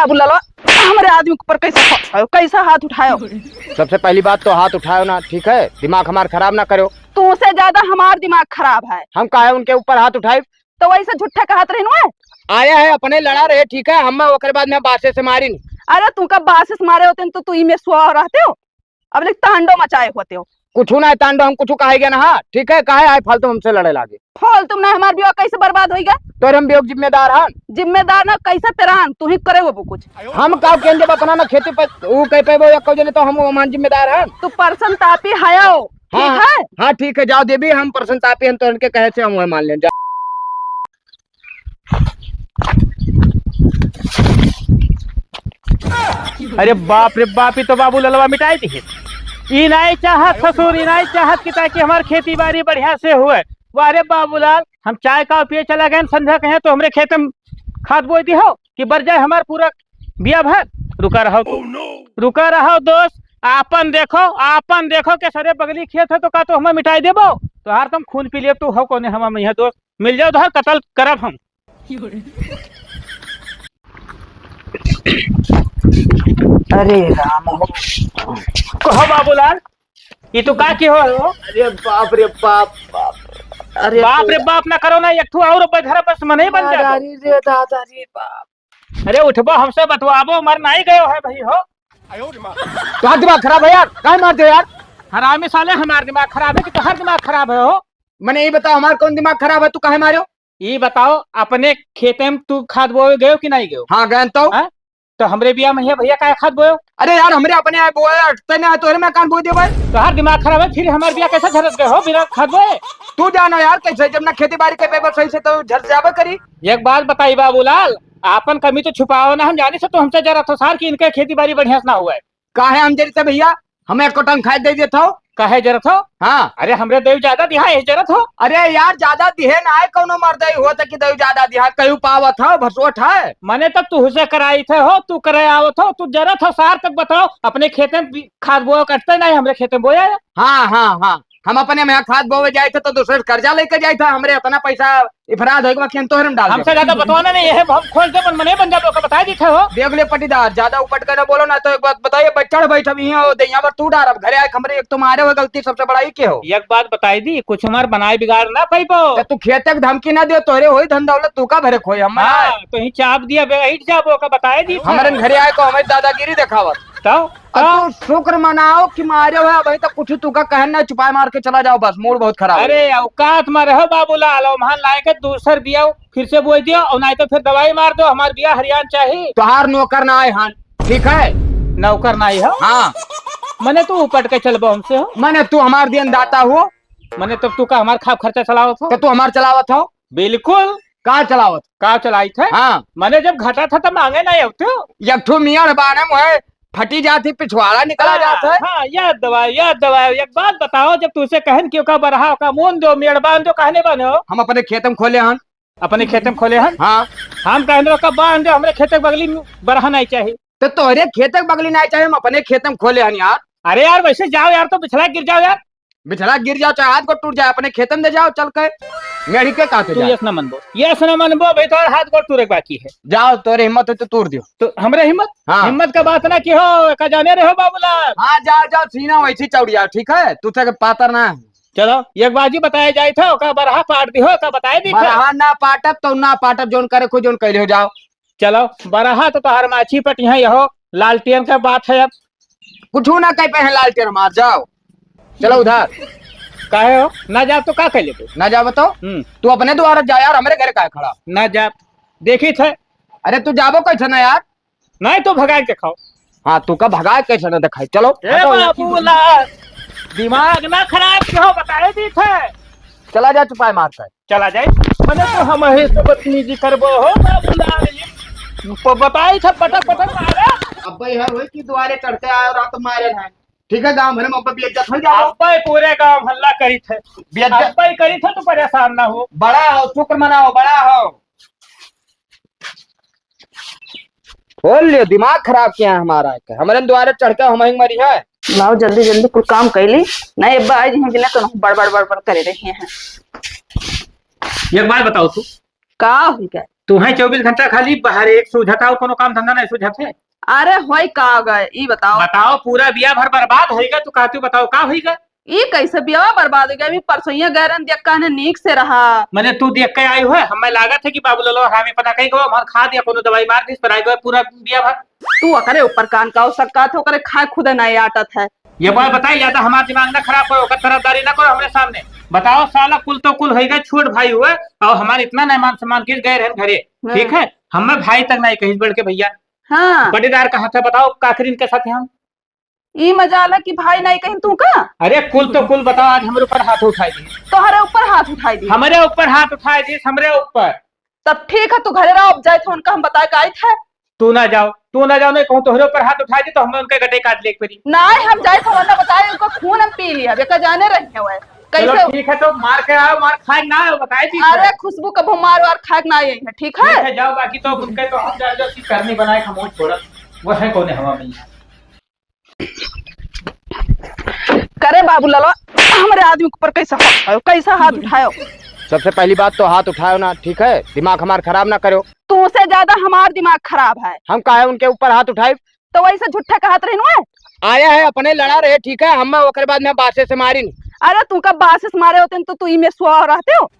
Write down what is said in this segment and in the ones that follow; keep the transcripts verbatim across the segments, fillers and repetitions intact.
बुलालो, हमरे आदमी के ऊपर कैसे फ-, कैसा हाथ उठायो? सबसे पहली बात तो हाथ उठायो ना, ठीक है? दिमाग हमार खराब ना करो। तुमसे ज्यादा हमार दिमाग खराब है। हम काहे उनके ऊपर हाथ उठाई? तो वैसे झूठा कहत रहिन हुए। आया है अपने लड़ा रहे, ठीक है? हम ओकरे बाद में बासे से मारिन। अरे तुमका बासे से मारे होते तो तू इमे सुआ रहते हो। अब ले तांडो मचाए होते हो। कुछ ना है तांडो, हम कुछ कहे गए ना, हाँ, ठीक है, काहे आए फालतू हमसे लड़े लागे? फालतू ना, हमार बियाह कैसे बर्बाद होई गया? तोरे हम बियाह जिम्मेदार हन। जिम्मेदार ना, कैसे तेरा हन, तू ही करे वो कुछ। हम का केन जब अपना ना खेती पर ऊ कह पेबो या कहो जने तो हम ओमान जिम्मेदार हन। तू परसन तापी हयो, ठीक हाँ, है? हाँ, ठीक है, जाओ देवी, हम परसन तापी हन तो उनके कहे से हम वह मान लें, जाओ। अरे बाप रे बाप, ई तो बाबू ललवा मिटाई दिहे। ई नाई चाहत ससुर, ई नाई चाहत कि ताकि हमार खेती बाड़ी बढ़िया से हुए। वाह रे बाबूलाल, हम चाय का पिए चला गए संध्या कहे तो हमरे खेते में खाद बोई दिहो कि बर जाए हमार पूरा बिया भर। रुका रहो तू, रुका रहो दोस्त, आपन देखो, आपन देखो के सरे बगली खेत है तो का तो हमें मिटाई देबो? तोहार तुम खून पी लिए, तू हो कौने हमार में दोस्त? मिल जाओ उधर, कत्ल करब हम। अरे राम हो। कहो बाबूलाल, ये तो का के हो, हो? अरे बाप रे बाप, बाप। अरे बाप रे बाप ना करो ना, एक ठो और बधर बस मने बन जाए। अरे रे दादा रे बाप। अरे उठबो हमसे बतवाबो, मर नहीं गयो है भाई हो। तोहार दिमाग खराब है यार, काहे मार दे यार? हरामी साले, हमार दिमाग खराब है कि तोहार दिमाग खराब है हो? मने ये बताओ, हमार कौन दिमाग खराब है, तू काहे मारो? ई बताओ, अपने खेते में तू खाद बोए गयो कि नहीं गयो? हाँ, गए तो। हाँ? तो हमरे बिया में है भैया, काहे खाद बोयो? अरे यार, हमरे अपने आए बोए, अटते ना है, तोहरे में कान बोए दे भाई। तोहार दिमाग खराब है, फिर हमार बिया कैसे झरस गए हो बिना खाद बोए? तू जानो यार, कैसे, जब ना खेती बाड़ी के पेपर सही से तो झर जाबे करी। एक बात बताई बाबूलाल, आपन कमी तो छुपाओ ना, हम जाने से तो हमसे जरा तो सार कि इनके खेती बाड़ी बढ़िया से ना हुआ है। काहे हम जरी से भैया, हमें एको टन खाए दे देत हो। काहे जरत हो? हाँ। अरे हमरे देव ज्यादा दिहा, यही जरत हो। अरे यार, ज्यादा दिहे ना आए, कौनो मर्दई हो त कि देव ज्यादा दिहा, कहीं पावत हो, भसोट है। मने तब तू हुसे कराई थे हो, तू करे आवत हो, तू जरत हो, सार तक बताओ, अपने खेते में बी-, खाद बोआ कटते नहीं, हमरे खेते में बोया है। हाँ, हाँ, हाँ, हम अपने में खाद बोवे जाए थे तो दूसरे से कर्जा लेके जाए थे, हमरे इतना पैसा इफराद होइगा कि हम तोहरे में डाल हमसे देबो। ज्यादा बतवाना नहीं है, हम खोल दे, मन मने बन जाबो, का बताए दी थे हो। देख ले पटीदार, ज्यादा उपट के ना बोलो ना, तो एक बात बताइए, बच्चा बैठ अब यहाँ हो, दे यहाँ पर तू डार, अब घरे आए हमरे एक तुम्हारे हो गलती, सबसे बड़ा ही के हो। एक बात बताई दी, कुछ हमार बनाए बिगाड़ ना पाइबो। तो तू खेते के धमकी ना दियो, तोहरे होई धन दौलत, तू का भरे खोई, हम हाँ, आए। तो ही चाप दिया, बैठ जाबो, का बताए दी थे। हमरे घरे आए को हमें दादागिरी दिखावत। तो अब तू शुक्र मनाओ कि मारे हो, अबहीं तक कुछ तू का कहन ना, चुपाए मार के चला जाओ, बस मूड बहुत खराब है। अरे औकात में रहो बाबूलाल, और महान लाए के दूसर बिया फिर से बोई दियो, और नहीं तो फिर दवाई मार दो, हमार बिया हरियान चाही। तोहार नौकर ना आए हन, ठीक है? नौकर ना आए हो? हाँ। मने तू उपट के चलबो हमसे हो? मने तू हमार देनदाता हो? मने तब तू का हमार खाब खर्चा चलावत हो? तो तू हमार चलावत हो? बिल्कुल। का चलावत? का चलाइत है? हाँ। मने जब घटा था तब मांगे नहीं होते हो। एक ठो मियाँ बाने मुहे फटी जाती, पिछवाड़ा निकला हाँ, जाता है। हाँ, याद दवाए, याद दवाए। एक बात बताओ, जब तुझसे कहन कि ओका बरहा, ओका मोन दो, मेड़ बांध दो, कहने बने हो? हम अपने खेत में खोले हन। अपने खेत में खोले हन? हाँ। हम कहने ओका बांध दो, हमरे खेत के बगली में बरहा नहीं चाहिए। तो तोहरे खेत के बगली नहीं चाहिए, हम अपने खेत में खोले हन यार। अरे यार, वैसे जाओ यार, तो बिछला गिर जाओ यार। बिछला गिर जाओ, चाहे हाथ गोड़ टूट जाए, अपने खेतन दे जाओ चल के। मेढ़ी के का तू जाए? यस ना मनबो, यस ना मनबो भाई, तोर हाथ गोड़ टूरे के बाकी है। जाओ, तोरे हिम्मत है तो तूर दियो। तो हमरे हिम्मत? हाँ। हिम्मत का बात ना की हो, का जाने रहे हो बाबूलाल? हाँ, जाओ, जाओ, सीना वैसी चौड़िया, ठीक है? तू तक पातर ना है। चलो, एक बाजी बताए जाए थे, ओका बरहा पाट दी हो, का बताए दी थे? बरहा ना पाटब तो ना पाटब, जोन करे को जोन कैले हो जाओ। चलो, बरहा तो तोहार माछी पटी है, यहो लालटेन का बात है अब। कुछ ना कह पे हैं लालटेन मार, जाओ। चलो उधार। काहे हो? ना जाब तो का कर लेबो? ना जाब तो? हम्म। तू अपने द्वारा जा यार, हमरे घर काहे खड़ा? ना जाब। देखी थे। अरे तू जाबो कैसे ना यार? नहीं तो भगाए के खाओ। हाँ, तू का भगाए कैसे ना दिखाई? चलो। ए हटो यहाँ। बाबूलाल, दिमाग ना खराब कहो, बताए दी थे। चला जा चुपाए मार कर। चला जाए। मने तो हम ही से बदतमीजी करबो हो बाबूलाल। प-, बताई था पटक पटक मारे। अब्बे हर होई कि दुआरे चढ़ते आए और आप मारे हैं। ठीक है, गांव भर में अब्बे बेइज्जत हो जाओ। अब्बे पूरे गांव हल्ला करी थे। बेइज्जत। अब्बे करी थे, तू परेशान ना हो। बड़ा हो, शुक्र मनाओ, बड़ा हो। खोल लियो, दिमाग खराब किया है हमारा। हमरे द्वारे चढ़ के हम ही मरी है। लाओ जल्दी जल्दी कुल काम कैली। नहीं अब्बा आज हम बिना तो बड़बड़ बड़बड़ करे रही हैं। एक बात बताओ तू, का हुई गए? तुहैं चउबीस घंटा खाली बाहर एक सूझत आउ, कउनो काम धंधा नाहीं सूझत है। अरे होई का गए, ई बताओ। बताओ, पूरा बिया भर बर्बाद होई गए, तू कहती बताओ का होई गए? ई कैसे बिया बर्बाद हो गया? अभी परसोइया गए रहन, देख कहने नीक से रहा। मने तू देख के आई हुए, हमें लागत है कि बाबू लालो हरामी पता कहीं गो, हमार खाद या कउनो दवाई मार दिस, पर आई गए पूरा बिया भर। तू ओकरे ऊपर कान का सकत है, ओकरे खाए खुदे नाहीं आटत है। ये बात बताई, ज्यादा हमार दिमाग ना खराब करो, ओकर तरफदारी ना करो हमरे सामने। बताओ साला, कुल तो कुल होई गए, छोट भाई हुए, अउर हमार इतना नाहीं मान सम्मान किस गए रहन घरे, हाँ। ठीक है, हमें भाई तक नाहीं कहिस बढ़ के भइया। हाँ। बटेदार कहाँ था बताओ, काकरीन के साथ हम। ई मजाल है कि भाई नाहीं कहिन तू का? अरे कुल तो कुल बताओ, आज हमरे ऊपर हाथ उठाई दी। तोहरे ऊपर हाथ उठाई दी? हमरे ऊपर हाथ उठाई दी, हमरे ऊपर। तब ठीक है, तू घरे रहो, अब जाए थे उनका हम बताए का आई थे। तू ना जाओ, तू ना जाओ, नाहीं कहूँ तोहरे ऊपर हाथ उठाई दी तो हमें उनके गटे काट ले एक बारी। नाहीं, हम जाए थे उनका बताए, उनका खून हम पी लिया, बेका जाने रही है वह। चलो कैसे? ठीक है, तो मार के आओ, मार खाए ना आओ, बताए दी अरे थे। खुशबू कबो मार वार खाए ना आई है, ठीक है? ठीक है, जाओ, बाकी तो उनके तो हम जान जो करनी बनाए हम छोड़त, वो है कौन है हवा में। करे बाबू लालो, हमरे आदमी के ऊपर कैसा हाथ उठायो, कैसा हाथ उठायो? सबसे पहली बात तो हाथ उठायो ना, ठीक है? दिमाग हमार खराब ना करो। तू से ज्यादा हमार दिमाग खराब है। हम काहे उनके ऊपर हाथ उठाई? तो वैसे झूठे कहत रहिन हुए। आया है अपने लड़ा रहे, ठीक है? हम ओकरे बाद में बासे से मारिन। अरे तू का बासे से मारे होते तो तू ई में सुआ रहते हो,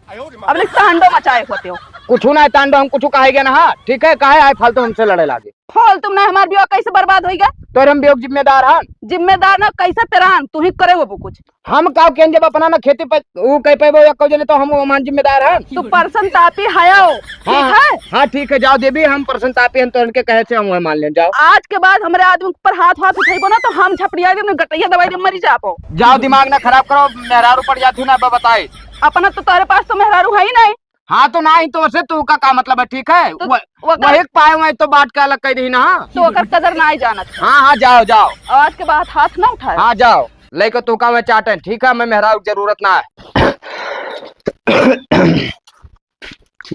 अब ले कांडो मचाए होते हो। कुछ ना तांडो, हम कुछ कहे गए ना, हाँ, ठीक है? काहे आए फालतू हमसे लड़े लागे? फालतू ना, हमार बियाह कैसे बर्बाद होई गया? तोरे हम बियाह जिम्मेदार हन। जिम्मेदार ना, कैसे तेरा हन? तू ही करे वो कुछ। हम का केन जब अपना ना खेती पे ऊ कह पेबो या कहो जने तो हम ओमान जिम्मेदार हन। तू परसन तापी हयो, ठीक हाँ, है? हाँ, ठीक है, जाओ देवी, हम परसन तापी हन तो इनके कहे से हम वह मान लें, जाओ। आज के बाद हमरे आदमी पर हाथ, हाथ उठेबो ना तो हम झपड़िया दे, गटैया दवाई दे, मरी जाबो। जाओ, दिमाग ना खराब करो, मेहरारू पड़ जाती ना, अब बताई। अपना तो तोरे पास तो मेहरारू है ही नहीं। हाँ, तो नाहीं तो से तू का, का मतलब है, ठीक है? तो वो, वो कर वही पाए हुए तो बांट के अलग कर दी ना। तो ओकर कदर नाहीं जानत है। हाँ, हाँ, जाओ, जाओ। आज के बाद हाथ ना उठाए। हाँ, जाओ, लेके तू का वह चाटन, ठीक है? मैं मेहरारू की जरूरत ना है।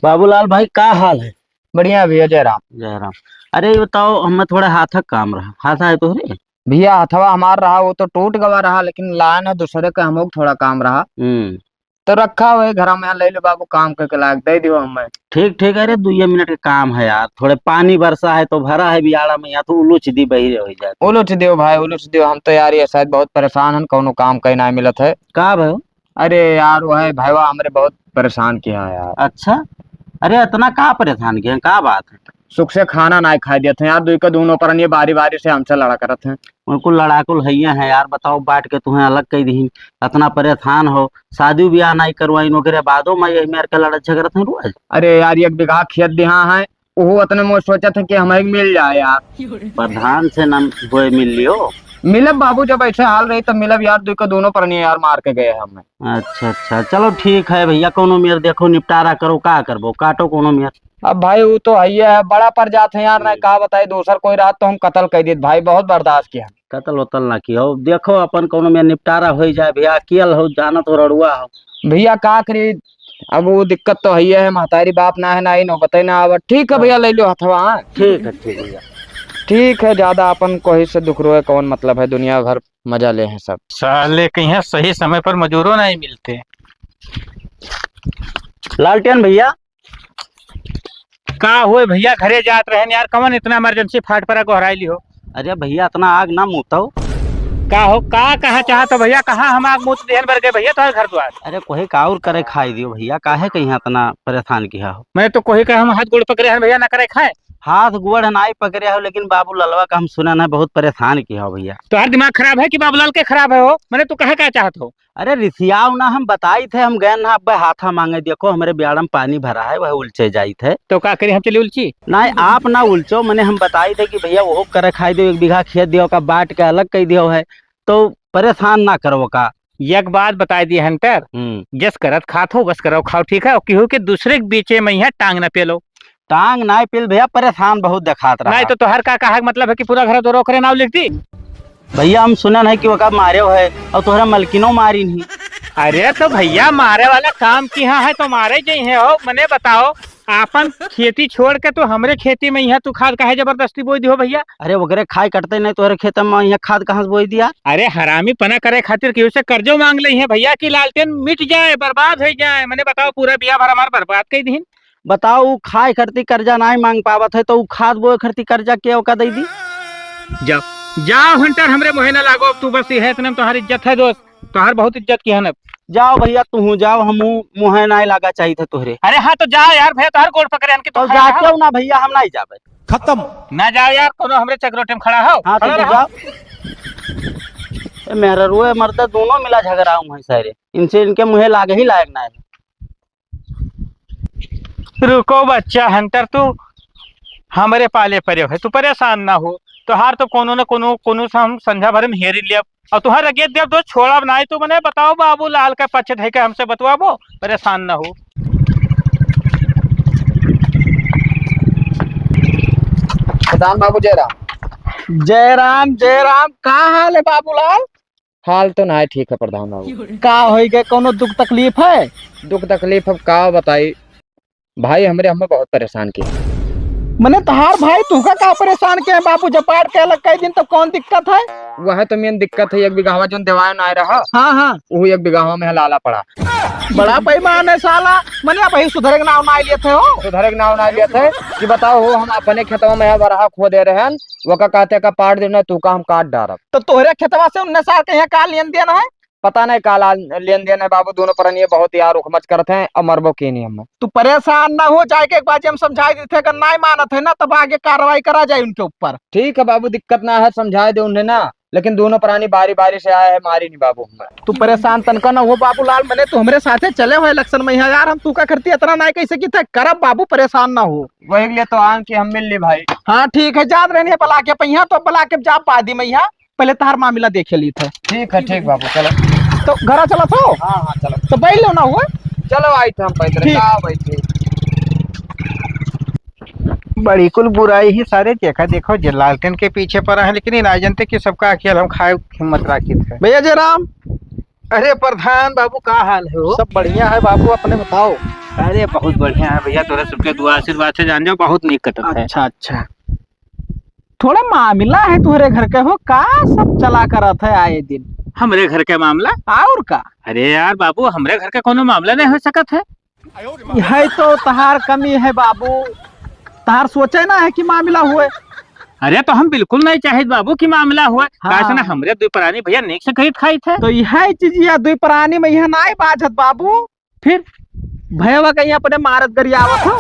बाबूलाल भाई, का हाल है? बढ़िया भैया, जय राम। जय राम। अरे, ये बताओ, हमें थोड़ा हाथ का काम रहा। हाथ आए तो रे? भैया, हथवा हमार रहा, वो तो टूट गवा रहा, लेकिन लान है दूसरे के, हमों के थोड़ा काम रहा। हम्म। तो रखा हुए घर में, ले लो बाबू, काम करके लायक दे दियो हमें। ठीक, ठीक, अरे दुइये मिनट के काम है यार, थोड़े पानी बरसा है तो भरा है बियाड़ा में, या तो उलुच दी बही हो जाए। उलुच दियो भाई, उलुच दियो, हम तो यार ये शायद बहुत परेशान हन, कौनो काम कहीं ना मिलत है। का भयो? अरे यार, वो है भाईवा, हमरे बहुत परेशान किया है यार। अच्छा, अरे इतना का परेशान किया, का बात है? सुख से खाना नाहीं खाए देत हैं यार, दुई का दूनो परन ये बारी बारी से हमसे लड़ा करत हैं। उनको लड़ाकुल हइये हैं यार, बताओ, बांट के तुम्हें अलग कह दीन, इतना परेशान हो, शादी ब्याह नाहीं करवाइन, ओकरे बादो में यही मेर के लड़त झगड़त हैं रोज। अरे यार, एक बीघा खेत दिहा है, वो उतने में सोचत है कि हमें मिल जाए यार। प्रधान से ना होए मिल लियो। मिलब बाबू, जब ऐसे हाल रही तो मिलब यार, दुई का दूनो परन ये यार मार के गए हैं हमें। अच्छा, अच्छा, चलो ठीक है भैया, कौनो मेर देखो, निपटारा करो, का करबो, काटो कौनो मेर। अब भाई, वो तो हइये है, बड़ा पर जात है यार, ना हम्म। का बताई, दूसर कोई रहत तो हम कत्ल कर देत भाई, बहुत बर्दाश्त किया। कत्ल वत्ल ना कियो, देखो अपन कौनो मेर निपटारा हो जाए भैया, अकियल हो, जानत हो, रड़ुआ हो। भैया का करी, अब वो दिक्कत तो हइये है, महतारी बाप ना है, ना ही नौबते ना आवत। ठीक है हाँ। भैया, ले लो हथवा, हाँ। ठीक है, ठीक है भैया। ठीक है, ज्यादा अपन कोई से दुख रोए कौन मतलब है, दुनिया भर मजा ले हैं सब। साले कहीं सही समय पर मजूरो नहीं मिलते। लालटेन भैया। का होए भैया, घरे जात रहन यार, कवन इतना emergency फाट परा गोहराई लिहो? अरे भैया, इतना आग ना मूतो। का हो, का कहा चाहत हो भैया, कहाँ हम आग मूत देहन बर गए भैया तोहर घर द्वार? अरे कोई का और करे खाई दियो भैया, काहे कहीं इतना परेशान किया हो? मैं तो कोई का हम हाथ गोड़ पकड़े हन भैया, ना करे खाए। हाथ गोड़ नाई पकड़े हो, लेकिन बाबू ललवा का हम सुनन है बहुत परेशान किया हो भैया। तोहर दिमाग खराब है कि बाबूलाल के खराब है हो? मने तू कहे का चाहत हो? अरे रिसियाव ना, हम बताई थे, हम गए ना अब्बे हाथा मांगे, देखो हमरे बियाड़ा में पानी भरा है, वह उलचे जाई थे। तो का करी, हम चली उलची? नहीं, आप ना उलचो, मने हम बताई थे कि भैया वो करे खाई दो, एक बीघा खेत दियो का बांट के अलग कह दियो है, तो परेशान ना करो का। एक बात बताई दी हंटर, हम्म। जस करत खात हो, बस करो खाओ, ठीक है? और केहू के दूसरे के बीचे में यहाँ टांग ना पेलो। टांग ना पेल भैया, परेशान बहुत देखात रहा। नहीं तो तोहर का कहा के मतलब है कि पूरा घर तोहरे ओकरे नाव लिख दी? भैया, हम सुनन है कि ओका मारे है और तोहरा मलकिनो मारी नहीं। अरे तो भैया, मारे वाला काम किहाँ है तो मारे जइहैं हो, मने बताओ, आपन खेती छोड़ के तू हमरे खेती में यहाँ तू खाद काहे जबरदस्ती बोई दिहो भैया? अरे ओकरे खाए कटते नहीं, तोहरे खेत में यहाँ खाद कहाँ से बोई दिया? अरे हरामी पना करे खातिर केहू से कर्जो मांग ले हैं भैया कि लालटेन मिट जाए, बर्बाद हो जाए। मने बताओ, पूरा बिया भर हमार बर्बाद कर दीन। बताओ, उ खाए खरती कर्जा नाहीं माँग पावत है, तो उ खाद बोए खरती कर्जा के ओका दइ दी? जाओ, जाओ हंटर, हमरे मुँहे ना लागो। अब तू बस इहे इतने में तोहार इज्जत है दोस्त, तोहार बहुत इज्जत किहन अब। जाओ भइया, तुहूँ जाओ, हमहूँ मुँहे नाहीं लागा चाहित है तोहरे। अरे हाँ, तो जाओ यार भइया, तोहार गोड़ पकड़े हन कि तू तो खड़ा जाके रहो। ना भइया, हम नाहीं जाबे। खतम। ना जाओ यार, कोनो हमरे चकरोटे में खड़ा हो, हाँ, तो खड़ा तू रहो। जाओ। ए, मेहररुए मर्दे दोनों मिला झगड़ाऊ हैं सारे। इनसे इनके मुँहे लागे ही लायक नाहीं है। रुको बच्चा हंटर, तू हमरे पाले परे हो, तू परेशान ना हो। तोहार तो कोनो न कोनो, कोनो से हम संझा भरे में हेरी लेब। और तोहार रगेत देब तो छोड़ब नाहीं। तू मने बताओ बाबू लाल का पक्ष धइ के हमसे बतवाबो, परेशान ना हो। प्रधान बाबू जय राम। जय राम, जय राम। का हाल है बाबूलाल? हाल तो नाहीं ठीक है प्रधान बाबू। का होइ गए, कोनो दुख तकलीफ है? दुख तकलीफ अब का बताई, भाई हमरे हमें बहुत परेशान किहे। मने तोहार भाई तुहका का परेशान किहे बाबू? जब बाढ़ के अलग कई दिन तब कौन दिक्कत है? वह तो मेन दिक्कत है, एक बिगहवा जोन देवायो नाहीं रहा। हाँ, हाँ। वो एक बिगहवा में लाला पड़ा। बड़ा बेईमान है साला, मने अबहीं सुधरे के नाव नाहीं लेत है हो। सुधरे के नाव नाहीं लेत है कि बताओ हो, हम अपने खेतवा में बरहा खोदे रहेन, वका कहते का पाट देना, तू का हम काट डारब। तो तोहरे खेतवा से उन्ने सार के यहाँ का लेन देन है? पता नहीं का ला-, लेन देन है बाबू, दोनों परनिये बहुत यार उखमच करत हैं, अब मरबो के नहीं हमें। तू परेशान ना हो, जाए के एक बार जे हम समझाए देते हैं, अगर नाहीं मानत है ना, तब आगे कार्रवाई करा जाए उनके ऊपर। ठीक है बाबू, दिक्कत ना है, समझाए दे उन्हें ना, लेकिन दोनों प्राणी बारी बारी से आए हैं, मारी नहीं बाबू हमें। तू परेशान तनका ना हो बाबूलाल, मने तू हमरे साथे चले हो इलेक्शन में यहाँ यार, हम तू का करती इतना नाहीं कह सकी थे, करब बाबू, परेशान ना हो। वही के लिए तो आन के हम मिल ली भाई। हाँ ठीक है, जात रहनी है बला के पहिया, तो बला के जा पादी में यहाँ। पहले तहार मामला देखे ली थे। ठीक है, ठीक बाबू, चलो। तो घरा चलत हो? हाँ, हाँ, चलो। तो बैठ लो ना हुआ। चलो, आई थे हम बैठ रहे। ठीक। का बैठे? बड़ी कुल बुराई ही सारे, देखा, देखो, जे लालटेन के पीछे पड़ा है, लेकिन ये ना जानते कि सबका अकेल हम खाए हिम्मत राखी थे। भैया जयराम। अरे प्रधान बाबू, का हाल है हो? सब बढ़िया है बाबू, अपने बताओ। अरे बहुत बढ़िया है भैया, तोरे सबके दुआ आशीर्वाद से जान जाओ, बहुत नीक कटत है। अच्छा, अच्छा। थोड़ा मामला है तोहरे घर के हो, का सब चला करत है आए दिन? हमरे घर के मामला? और का? अरे यार बाबू, हमरे घर के कोनो मामला नहीं हो सकत है। यही तो तहार कमी है बाबू, तहार सोचे ना है कि मामला हुए। अरे तो हम बिल्कुल नहीं चाहित बाबू कि मामला हुए। हाँ। काहे से ना हमरे दुई प्राणी भैया नीक से खरीद खाइत है। तो यही चीज या दुई प्राणी में यह नाई बाझत बाबू। फिर? भैया कहीं अपने मारत गरियावत हो?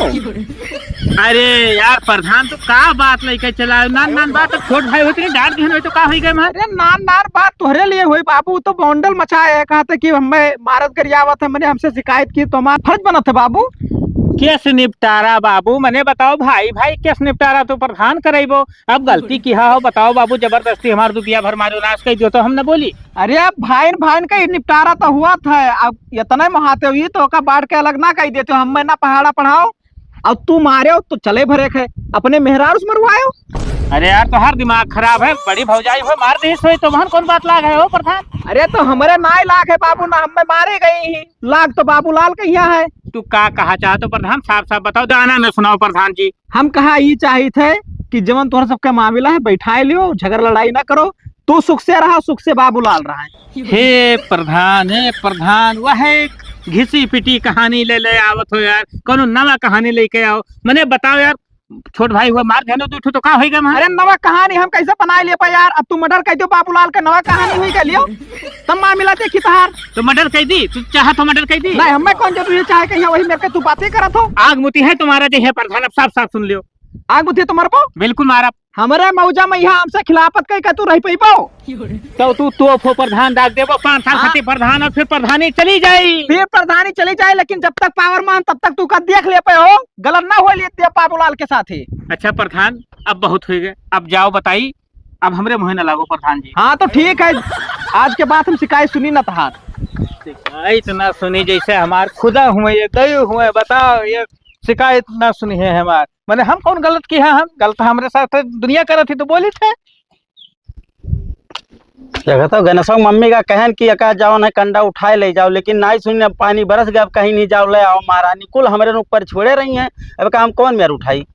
अरे यार प्रधान, तू का बात लेके चला? नान नान बात तो छोट भाई होती नहीं, डांट दिहन होई तो का होई गए हमार? अरे नान नान बात तोहरे लिए होई बाबू, तो बौंडल मचाए है, कहते कि हमें मारत गरियावत है, मने हमसे शिकायत की तो हमार फर्ज बनत है बाबू। केस निपटारा बाबू, मने बताओ भाई, भाई केस निपटारा तो प्रधान करइबो। अब गलती किहा हो बताओ बाबू, जबरदस्ती हमार दुबिया भर मारो नाश कर दियो तो हम न बोली। अरे अब भाईन भाईन का ही निपटारा तो हुआ था, अब इतना महाते हुई तो ओका बाढ़ के अलग ना कह देते हो, हमें ना पहाड़ा पढ़ाओ। अब तू मारे हो तो चले भरे खे, अपने मेहरारू से मरवायो। अरे यार, तोहार दिमाग खराब है, बड़ी भौजाई हो, मार दी सोई, तुम्हार कौन बात लाग है हो प्रधान? अरे तो हमरे नाई लाग है बाबू, ना हमें मारे गई ही, लाग तो बाबूलाल के यहाँ है। तू का कहा चाहत हो प्रधान, साफ साफ बताओ, दाना न सुनाओ प्रधान जी। हम कहा ई चाहित है कि जवन तोहर सबके मामला है, बैठाए लियो, झगड़ा लड़ाई ना करो, तू सुख से रहा, सुख से बाबूलाल रहा है। हे प्रधान, हे प्रधान, वह एक घिसी पिटी कहानी ले ले आवत हो यार, कोनो नवा कहानी लेके आओ। मने बताओ यार, छोट भाई हुआ मार देनो दू ठो तो का होई गए वहाँ? अरे नवा कहानी हम कैसे बनाए लिए पा यार? अब तू मर्डर कर दियो बाबूलाल का, नवा कहानी हुई के लियो, तब मामला देखी तहार। तो मर्डर कर दी, तू चाहत हो मर्डर कर दी? नहीं, हमें कौन जरूरी है, चाहे कहीं वही मेरे के तू बातें करत हो। आग मुती है तुम्हारा जे है प्रधान, अब साफ साफ सुन लियो। आग मुती तुम्हारे को? बिल्कुल मारब। हमरे मौजा में यहाँ हमसे खिलाफत कई के तू रह पइबो? तो तू तोप हो प्रधान, डाक देबो पाँच साल हाँ। खातिर प्रधान और फिर प्रधानी चली जाई। फिर प्रधानी चली जाई, लेकिन जब तक पावर मान तब तक तू का देख ले पे हो, गलत ना हो लिए बाबूलाल के साथ ही। अच्छा प्रधान, अब बहुत हो गए, अब जाओ बताई, अब हमरे मुँहे न लागो प्रधान जी। हाँ तो ठीक है, आज के बाद हम शिकायत सुनी ना तहार। शिकायत ना सुनी, जैसे हमार खुदा हुए, ये दयू हुए, बताओ ये शिकायत ना सुनी है हमार। मने हम कौन गलत किहा? हम गलत हमरे साथ दुनिया करत ही तो बोली थे। देखा तो गणेशवा मम्मी का कहन कि एका जवन है कंडा उठाए ले जाओ, लेकिन नाई सुनी, अब पानी बरस गया, अब कहीं नहीं जाओ, ले आओ महारानी, कुल हमरे ऊपर छोड़े रही हैं, अब का हम कौन मेर उठाई?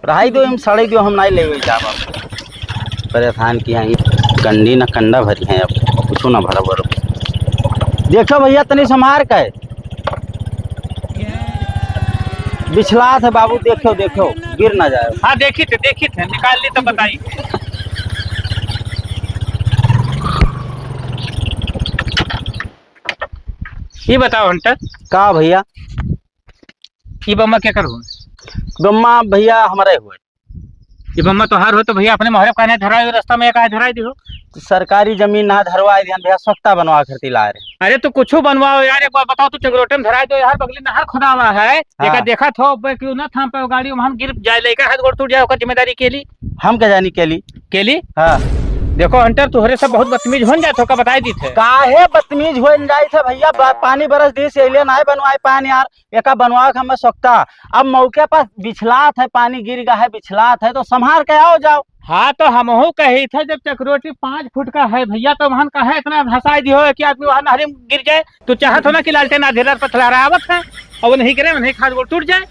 रहाई दो, हम सड़े दो, हम नाई ले जाब। परेशान किहा है, कंडी ना कंडा भरी है, अब कुछ ना भरा भरो। देखो भैया, तनी संभार का है। बिछलात है बाबू, देखो, देखो, गिर ना जाए। हाँ, देखी थे, देखी थे, निकाल ली तो बताई। ये बताओ हंटर। का भैया? ये बम्मा केकर हो? बम्मा भैया हमरे हुए। ये बम्मा तोहार हो तो भैया अपने मोहरे काहे ना धराए, रास्ता में काहे धराए दिहो? सरकारी जमीन ना धरवाए दिहन भैया, सोख्ता बनवा खातिर लाए रहे। अरे तो कुछू बनवाओ यार, एक बार बताओ, तू चकरोटे में धराए दो यार, बगली नहर खुदावा है, हाँ। एका देखत हो, बे क्यों ना थाम पाओ गाड़ी, वहां गिर जाए, लइका हाथ गोड़ टूट जाए, ओकर जिम्मेदारी के ली? हम का जानी के ली? के ली? हाँ। देखो हंटर, तोहरे से बहुत बदतमीज होन जात हो, का बताई दी थे। काहे बदतमीज होन जाई थे भैया, बा-, पानी बरस दी से अइले नाय बनवाए पान यार, एका बनवा के हमें सोख्ता। अब मौके पर बिछलात है, पानी गिर गया है, बिछलात है, तो संभार के आओ जाओ। हाँ, तो हमहू कही थे, जब चकरोटी पाँच फुट का है भैया, तो वहन काहे इतना धसाई दियो है कि आदमी वहाँ नहरी में गिर जाए? तू चाहत हो ना कि लालटेन आधी रात पर थलहरावत है और वही गिरे, वही हाथ गोड़ टूट जाए।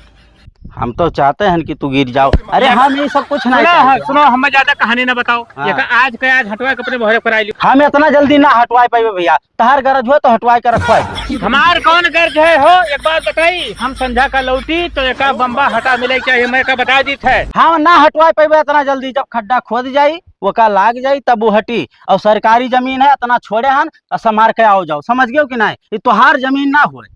हम तो चाहते हैं कि तू गिर जाओ। अरे हम ये सब कुछ नहीं सुनो, हाँ, चाहते। सुनो, हमें ज्यादा कहानी ना बताओ। हाँ। ये का आज के आज हटवा के अपने मोहरे कराई लियो। हम इतना जल्दी ना हटवाए पाइबे भैया, तहार गरज हुआ तो हटवाए के रखवाए। हमार कौन गरज है हो, एक बात बताई, हम संझा का लौटी तो एका बम्बा हटा मिले चाहिए, मैं का बता दी थे। हम ना हटवाए पाइबे इतना जल्दी, जब खड्डा खोद जाई, ओका लाग जाई, तब वो हटी। और सरकारी जमीन है, इतना छोड़े हन, और संभार के आओ जाओ, समझ गयो कि नहीं? ये तोहार जमीन ना होए।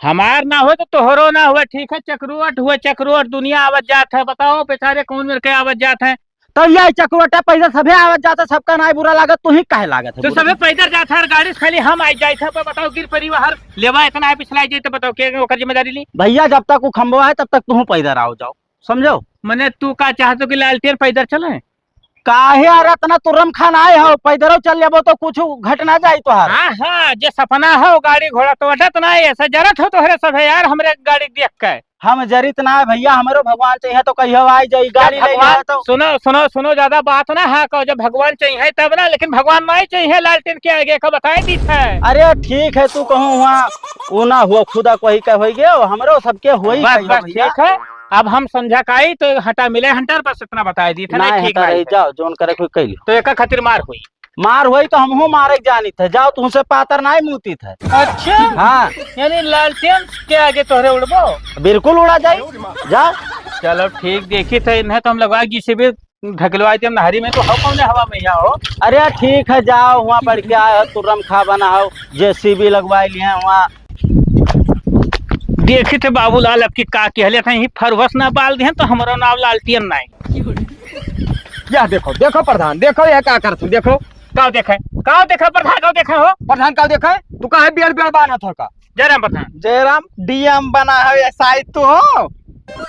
हमार ना होए तो तोहरो ना होए, ठीक है? चकरोट हुए, चकरोट, दुनिया आवत जात है, बताओ बेचारे कौन मेर के आवत जात है। तब ये चकरोटा पैसा सभे आवत जात है, सबका नाय बुरा लागत, तू ही काहे लागत है तो बुरा? सभे पैदल जात है, गाड़ी से खाली हम आई जाइत है, अब बताओ गिर परी बाहर, लेवा इतना है पिछला आई जाए तो बताओ के ओकर जिम्मेदारी ली? भैया जब तक वो खंभवा है तब तक तू पैदल आओ जाओ, समझो? मने तू का चाहत हो कि लालटेन पैदल चले? काहे यार इतना तुर्रम खान आए हो, पैदल चल लेबो तो कुछ घट ना जाई तोहार। हाँ, हाँ, जे सपना हो गाड़ी घोड़ा तो अटत ना है, ऐसा जरत हो तोहरे सभे यार, हमरे गाड़ी देख के। हम जरित ना है भैया, हमरो भगवान चाहिए तो कहियो आई जाई, गाड़ी ले भगवान, जाए तो। सुनो, सुनो, सुनो, ज्यादा बात ना हाँ कहो, जब भगवान चाहिए तब ना, लेकिन भगवान नहीं चाहिए लालटेन के आगे का बताए दी है। अरे ठीक है, तू कहूँ हुआ, वो ना हुआ, खुदा कोई का होई गयो, हमरो सबके होई बस, गयो बस, भैया। ठीक है। अब हम संझा का आई तो हटा मिले हंटर, बस इतना बताए दी था, नहीं, नहीं, ठीक हटा नहीं रही, है। जाओ, जोन करे कोई कैल। तो एका खातिर मार हुई। मार हुई तो हमहू मारे के जानित है, जाओ, तुमसे पातर नहीं मुतित है। अच्छा। हाँ। यानी लालटेन के आगे तोहरे उड़बो? बिल्कुल उड़ा जाए, जाओ। चलो ठीक, देखी थे इन्हें तो हम लगवा जी सी बी ढकलवाई थे हम नहरी में, तो हो कौन हवा में यहाँ हो? अरे ठीक है, जाओ, वहाँ बढ़ के आए हो, तुर्रम खा बना हो, जे सी बी लगवाई लिए हैं वहाँ। देखी थे बाबूलाल, अब की का कहले थे, यही फरवस ना बाल दिहन, तो हमरो नाम लालटेन नाई। या देखो, देखो प्रधान, देखो ये का करत हो, देखो। का देखे? का देखे प्रधान, का देखे हो? प्रधान का देखे? तू काहे बियर बियर बान्हत हो का? जयराम प्रधान। जयराम, डी एम बना है, एस आई तू हो?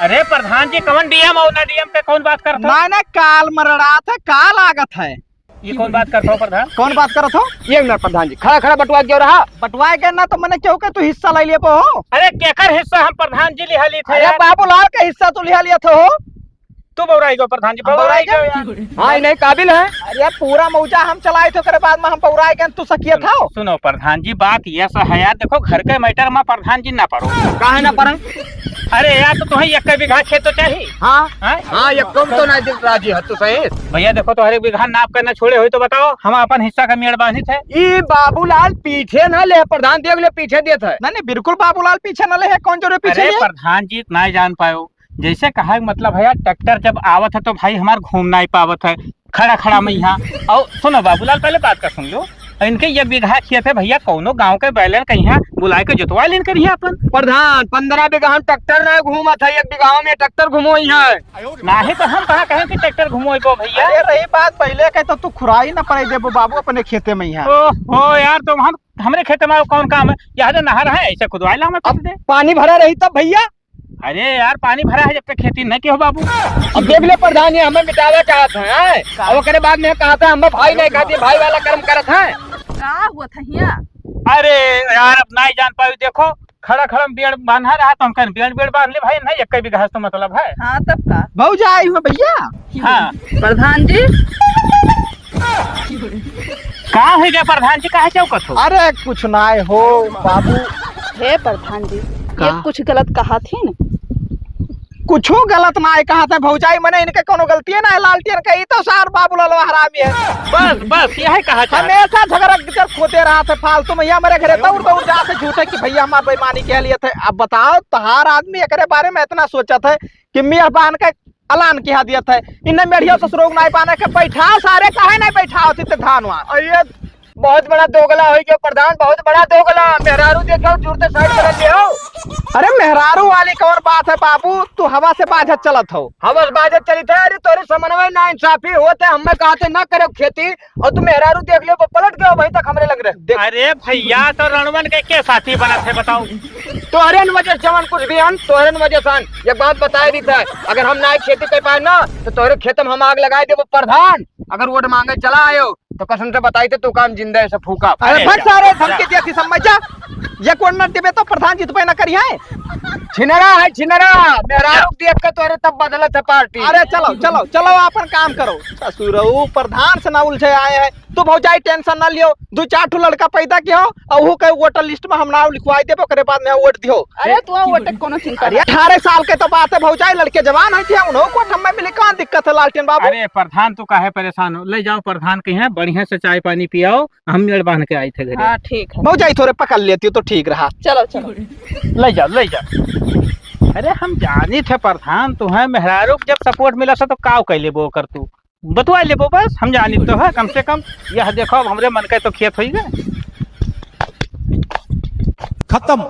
अरे प्रधान जी, कौन डी एम हो ना डी एम पे कौन बात करत हो? मैं ना काल मरड़ात है, का लागत है? ये कौन बात करत हो प्रधान? कौन बात करत हो? ये ना प्रधान जी, खड़ा खड़ा बटुआ गयो रहा। बटुआ के ना तो मने केहू के तू हिस्सा ले लेबो हो। अरे केकर हिस्सा हम प्रधान जी लिहा ली थे अरे यार? बाबूलाल का हिस्सा तू लिहा लिया था हो। तू बौराई गो प्रधान जी, हम बौराई बौराई गो गो यार। हाँ, ई नहीं काबिल है। अरे पूरा मौजा हम चलाए थे, ओकरे बाद में हम बौराई गए, तू सकिया सुनो, था। सुनो प्रधान जी, बात ये सा है यार, देखो घर के मैटर में प्रधान जी ना पड़ो। काहे ना पड़े? अरे यार, तो तुम्हें एक बीघा खेत तो चाहिए। हाँ। हैं? हाँ, एक कम तो ना दे राजी है, तू सही। भैया देखो, तो हर एक बीघा नाप करना छोड़े हुई तो बताओ, हम अपन हिस्सा का मेड़ बांधित है। ई बाबूलाल पीछे ना ले, प्रधान देख ले पीछे देत है। नहीं, नहीं, बिल्कुल बाबूलाल पीछे ना ले है, कौन जोरे पीछे अरे ले? प्रधान जी, ना जान पायो, जैसे कहा है, मतलब है यार, ट्रैक्टर जब आवत है तो भाई हमार घूम नहीं पावत है, खड़ा खड़ा में यहाँ। और सुनो बाबूलाल, पहले बात का सुन लो, इनके एक बीघा खेत है भैया, कौनो गांव के बैलन कहीं बुलाए के जोतवा लेन करिए अपन। प्रधान, पन्द्रह बीघा हम ट्रैक्टर ना घूमत है, एक बीघा में ट्रैक्टर घुमोई है। नाही तो हम कहाँ कहें कि ट्रैक्टर घुमोइबो भैया। अरे रही बात पहले के, तो तू खुराई ना पड़े देबो बाबू अपने खेते में यहाँ। ओहो यार, तो हम हमरे खेत में कौन काम है? यहाँ तो नहर है, ऐसे खुदवाए ला हमें अब पैसे दे। पानी भरा रही तब भैया। अरे यार, पानी भरा है जब तक खेती नहीं किहो बाबू। अब देख ले प्रधान, ये हमें मिटावा चाहत है, हैं? का? अब ओकरे बाद में कहा था हम भाई नहीं खाती, भाई वाला कर्म करत है। का हुआ था हिया? अरे यार, अब नहीं जान पाई, देखो खड़ा खड़ा में बियड़ बांधा रहा तो हम कहन बियड़ बियड़ बांध ले भाई, नहीं एक बीघा तो मतलब है। हाँ तब का? भौजाई हो भैया। हाँ। प्रधान जी। का हो गया प्रधान जी, काहे चौकत हो? अरे कुछ नाय हो बाबू। हे प्रधान जी, का? ये कुछ गलत कहा थी न? कुछो गलत नाहीं कहत है भौजाई, मने इनके कउनो गलतिये नाहीं है लालटेन के, ई तो सार बाबूलाल हरामी है। बस, बस, यही कहा चाहत। हमेशा झगड़ा गिचर खोते रहत है फालतू में, या हमरे घरे दौड़ दौड़ जात है झूठे कि भइया हमार बेईमानी किहे लियत है। अब बताओ, तोहार आदमी एकरे बारे में एतना सोचत है कि मेड़ बान्ह के अलान किहा दियत है, इन्हें मेड़िया ससुरो नाहीं बान्हे के बैठाओ, सारे काहे नाहीं बैठाओ, तिते धान वान। अरे बहुत बड़ा दोगला होइ गयो प्रधान, बहुत बड़ा दोगला। मेहरारू देखो, जुरते साइड बदल लियो। अरे मेहरारू वाली कउन बात है बाबू, तू हवा से बाझत चलत हो। हवा से बाझत चलित है। अरे तोरे समन्वय ना इंसाफी होत है, हमें कहते ना करो खेती, अउर तू मेहरारू देख लियो, पलट गयो, वहीं तक हमरे लग रहे। देख। अरे भइया, तो रणवन के, के साथी बनत है बताओ? तोहरे न वजह से जवन कुछ भी हन, तोहरे न वजह से हन। एक बात बताए दी था, अगर हम ना खेती कर पाए ना, तो तोहरे खेत में हम आग लगाए देबो प्रधान। अगर वोट मांगे चला आयो, तो कसम से बताई थे, तू काम जिंदा है, सब फूका। अरे अरे भग जा, सारे जा। धमकी दिया थी, समझ जा। ये कोड ना देबे तो प्रधान जी तो पे ना करी है। छिनरा है, छिनरा। मेहरारू देख के तोरे तब बदलत है पार्टी। अरे चलो, चलो, चलो, अपन काम करो। ससुरऊ प्रधान से ना उलझे आए हैं। तू भौजाई टेंशन ना लियो, दू चार ठो लड़का पैदा किहो, अउहू के वोटर लिस्ट में हम नाव लिखवाई देबो, ओकरे बाद में वोट दिहो। अरे तू वोट के कउनो चिंता अरे ना। अठारह साल के तो बात है भौजाई, लड़के जवान है थे, उन्हों को वोट हमें मिले, कउन दिक्कत है लालटेन बाबू? अरे प्रधान, तू काहे परेशान हो? ले जाओ प्रधान के यहाँ, बढ़िया से चाय पानी पियाओ, हम मेड़ बांध के आई थे घरे। हाँ, ठीक है। भौजाई थोड़े पकड़ लेती तो ठीक रहा। चलो, चलो। ले जाओ, ले जाओ। अरे हम जानी थे प्रधान, तुम्हें मेहरारू के जब सपोर्ट मिला था तो काव कह लेबो कर तू? बतवा लेबो बस, हम जानी तो है कम से कम। यह देखो, अब हमरे मन का तो खेत होई गए। खत्म।